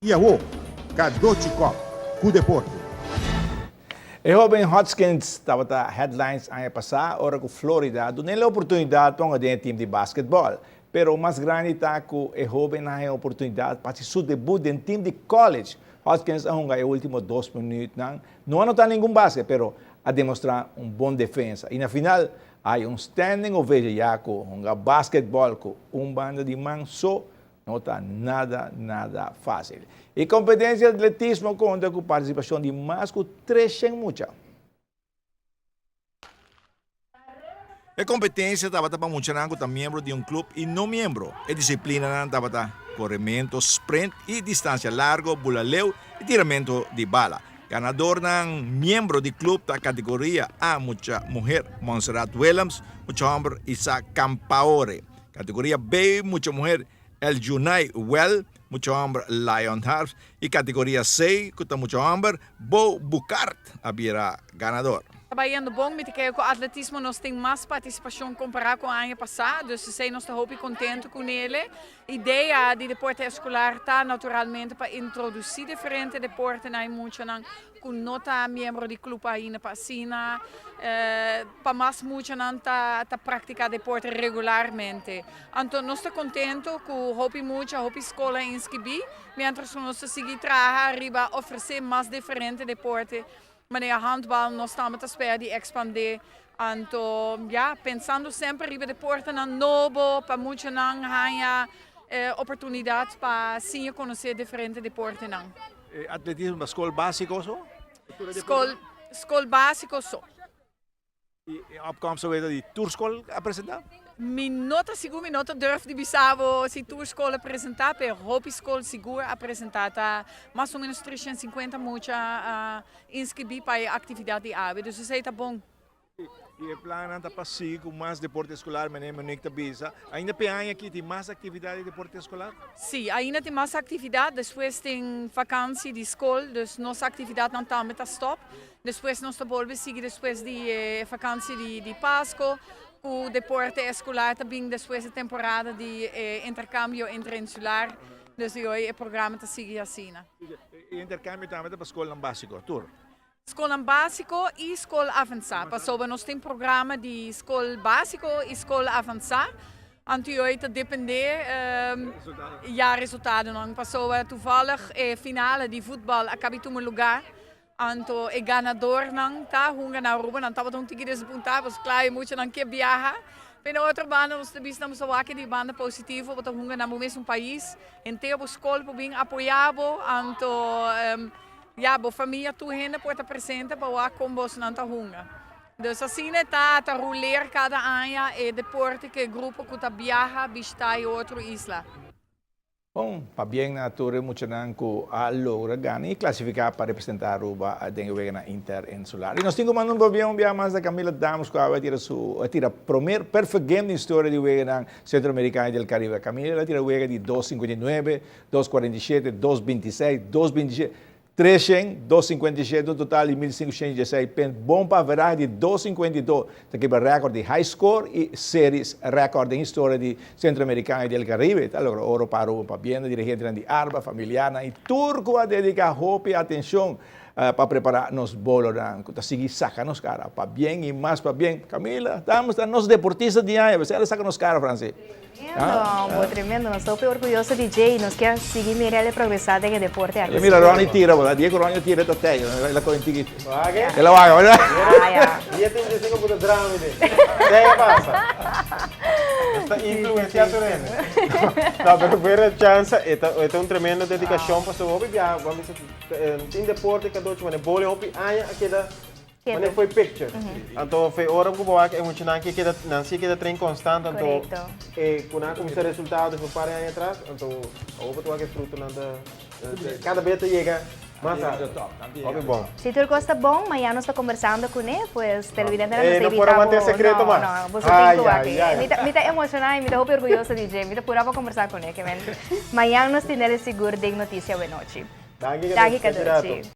I awo, Cadochi Kock ku deporte. E hoben Hodgkins tabata headlines aña pasá ora ku Florida a dun'el e oportunidat pa hunga den e tim di basketbòl. Pero mas grandi ta ku e hoben a haña oportunidat pa hasi su debut den tim di college. Hodgkins a hunga e último dos minütnan, no a notá ningun basket, pero a demostrá un bon defensa i na final a haña un standing ovation ya ku hunga basketbòl ku un banda di man so No ta nada, nada fácil. E competencia di atletismo conta cu participacion di mas cu 300 mucha. E competencia tabata pa muchanan cu ta miembro di un club y no miembro. E disciplinanan tabata coremento sprint y distancia largo, bula leu y tiramento di bala. Ganadornan miembro di club ta categoria A mucha muher Montserrat Willems, mucha homber Isaac Campaore. Categoria B, mucha muher El Junai Well, mucha homber Lion Harps y categoria C, cu ta mucha homber, Bo Bucart a bira ganador. Ta bayendo bon, mi ta kere cu atletismo nos tin mas participacion compara cu aña pasa, dus esey nos ta hopi contento cu nele. Idea di deporte escolar ta naturalmente pa introduci diferente deporte na e muchanan cu no ta miembro di club ainda pa asina pa mas muchanan ta ta practica deporte regularmente. Anto nos ta contento cu hopi mucha, hopi scol a inscribi, mientras cu nos ta sigui traha riba ofrece mas diferente deporte manera handbal, nos tambe ta spera di expande. Anto ya, pensando semper riba deportenan nobo pa muchanan haya oportunidad pa siña conoce diferente deportenan. E atletismo ta skol básiko so? Skol, skol básiko so. I e opkomst a weta di tur skol a presentá? Mi no ta sigur, mi no ta durf di bisa bo si tur skol a presentá, pero hopi skol sigur a presentá. Ta mas o menos 350 mucha a inskribí pa e aktividat di awe, dus esei ta bon. I e plannan ta pa sigui ku mas deporte eskolar, meneer Monique ta bisa. Ainda p'e aña aki tin mas aktividat di deporte eskolar? Sí, ainda tin mas aktividat. Despues tin vakansi di skol, dus nos aktividatnan tambe ta stòp. Despues nos ta bolbe sigui despues di e vakansi di Pasko ku deporte eskolar ta bin despues e temporada di e interkambio interinsular. Dus di hoy e programa ta sigui asina. E interkambio tambe ta pa skolnan básiko, tur? Skolnan básiko i skol avansá, pasobra nos tin programa di skol básiko i skol avansá, anto yoy ta dependé ya resultadonan, pasobra toevallig e finale di futbal a kabi tuma lugá, anto e ganadornan ta hunga na Aruba, nan tabata un tiki desapuntá, pasobra kla e muchanan ke biaha, pero na otro banda nos ta bisa nan bo sa wak di banda positivo, bo ta hunga na bo mesun pais, henter bo skol por bin apoyá bo, anto. Ya, bo famia tur hende por ta presente pa wak kon bosonan ta hunga. Dus asina e ta, ta ruleer kada aña e deporte ku e grupo ku ta biaha bishita e otro isla. Bon, pabien na tur e muchanan ku a logra gana i klasifiká pa representá Aruba den e weganan interinsular. I nos tin ku manda un pabien un biaha mas na Camila Dammers ku awe a tira su a tira promer perfect game den historia di weganan Centroamericano i del Caribe. Camila a tira wega di dos 59, Dos 47, dos 26, dos 27, 300, dos 57, un total di 1516 pent. Bon pa averahe di dos 52. Ta kibra record di high score y series record den historia di Centroamericano y del Caribe. Ta logra oro pa Aruba pabien na dirigentenan di Arba, familiarnan y tur cu a dedica hopi atencion pa prepara nos bolonan cu ta sigui saca nos cara pabien y mas pabien. Camila, dames ta nos deportista di aña, p'esei el a saca nos cara, Franci. Tremendo, bo tremendo. Nos ta hopi orguyoso di dje y nos kier sigui mira el progresa den e deporte aki. Mira Ronnie tira, bo. Dia cu Ronnie tira ta tey. El a coge tiki. El a waga, verdad? Ah, ya. Dia 35 cu ta drama mi den. Tey a pasa. Nos ta influencia tur hende. No, pero fuera chanza, e ta, e ta un tremendo dedicacion pasobra hopi biaha, bo a bisa, tin deporte cadochi, mane bowling hopi aña a keda Wanneer foi picture. Anto fe ora ku bo wak e muchanan ke keda nan si keda train konstant anto e ku nan a kuminsá resultado for par di aña atras anto awor bo ta wak e frutonan ta kada bes ta yega mas alto. Hopi bon. Si tur kos ta bon, mañana nos ta kombersando kuné, pues televidentenan nos ta E no invitá por a bo. mantené sekreto No, mas. no, boso tin ku Ai, wak. ai, ai. Mi ta mi ta emoshoná i mi ta hopi orguyoso di dje. Mi ta purá pa kombersá kuné. Ke men mañana nos tendel e sigur den Noticia Wenochi. Danki Danki Kadochi. Kadochi.